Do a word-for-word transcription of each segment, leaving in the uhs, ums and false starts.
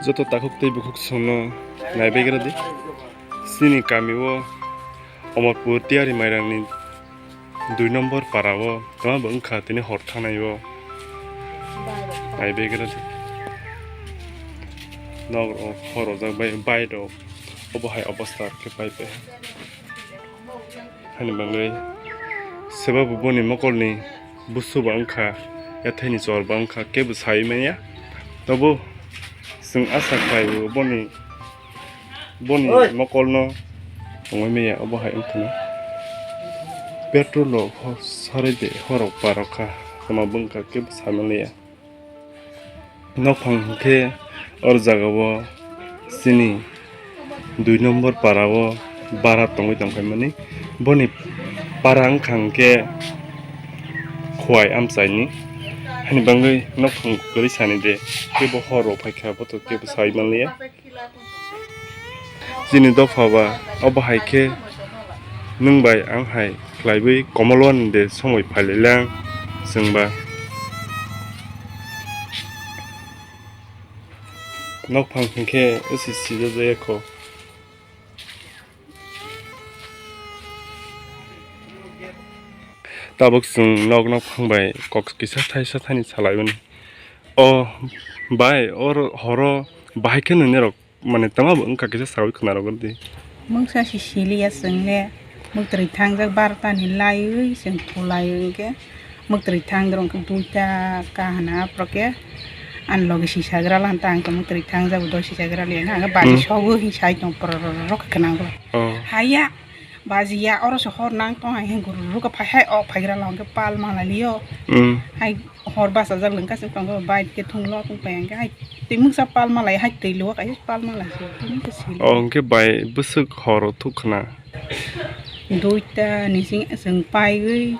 Joto takhuk tei bukhuk songno naibegra di. Chini kami o Omorpur Tiyari Mairangni dui nombor para o tama bo wngkha tini hor thangnai o. Naibegra di. Nok rok hor rojak bai, bike rok obo hai obostha khe pai pai. Hani bangwi seba bo boni mokolni busu ba wngkha, yathai ni chor ba wngkha, kebo sai manya. Tobo chwng asa khlai o boni, boni Oi. Mokolno tongwi manya, obo hai wngthana. Petrol rok ho-, sarai de horok parok kha, tama bo wngkha, kebo sai manliya. Nokphang hwnkhe or jagao chini dui nombor para o bara tongwi tongkhaimani. Boni para wngkha hwnkhe Khowai amchaini. Hani bangwi nokphang kwrwi sani de, kebo hor rok phaikha, boto kebo sai manliya. Chini dopha ba, obo hai khe nwng bai ang hai khlaiwi komolwani de somoi phailailang chwngba. Nokphang hwnkhe esi sijajaya kho. Tabuk chwng nok nokphang bai kok kisa thaisa thani salaimani. O bai, oro horo bahai khe nini rok mane tama bo wngkha kisa sawi khwna rogor di. Mungsa si siliya chwng le, mwktwrwi thangjak barota ni laiwi chwng thulai hwnkhe, mwktwrwi thang dorong khe duita kahana aphro khe, ani loge sisagra lan ta ang khe mwktwrwi thangjak bo doi sisagra le ang khe bati Hmm. Sogo hin sai tong pororok khwnango. Oh. Haya. Baji ya, oro se hor nang tong hai, heng guru ruka phai hai, o phaigra long ke pal ma lai liyo. Mm. Hai hor basa jak lengka se tongo, bai ke thung lo tong pai ang ke hai. Tei mungsa pal ma lai, hai tei lo kai pal ma lai se, tei mungsa si. O hwnkhe bai bwswk hor thuk khna. Duita ni sing sing pai gwi,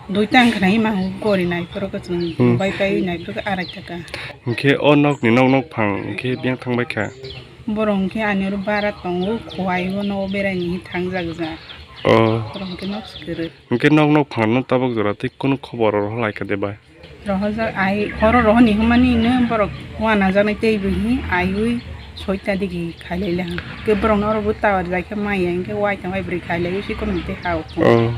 duita ang khna ima hu gori nai poro ka sing Hmm. Bai pai nai poro ka arai taka. Hwnkhe o nok ni nok nok phang hwnkhe biyang thang bai kha. Borok hwnkhe ani oro bara tongo, Khowai o nogo beraini hinwi thangjak ja. Oh. Borok hwnkhe nok se kwrwi. Hwnkhe nok nok phangrokno tabuk jora tei kunu khobor rohor lai kha de bai? Rohorjak ai, horo rohorni hwnmani no borok uanajaknai teibo hin aiwi soita digi khailai le hwn. Hwnkhe borokno oro bo tower jai khe maya hwnkhe waitham waibrwi khailaiwi se kono tei ha o. Oh.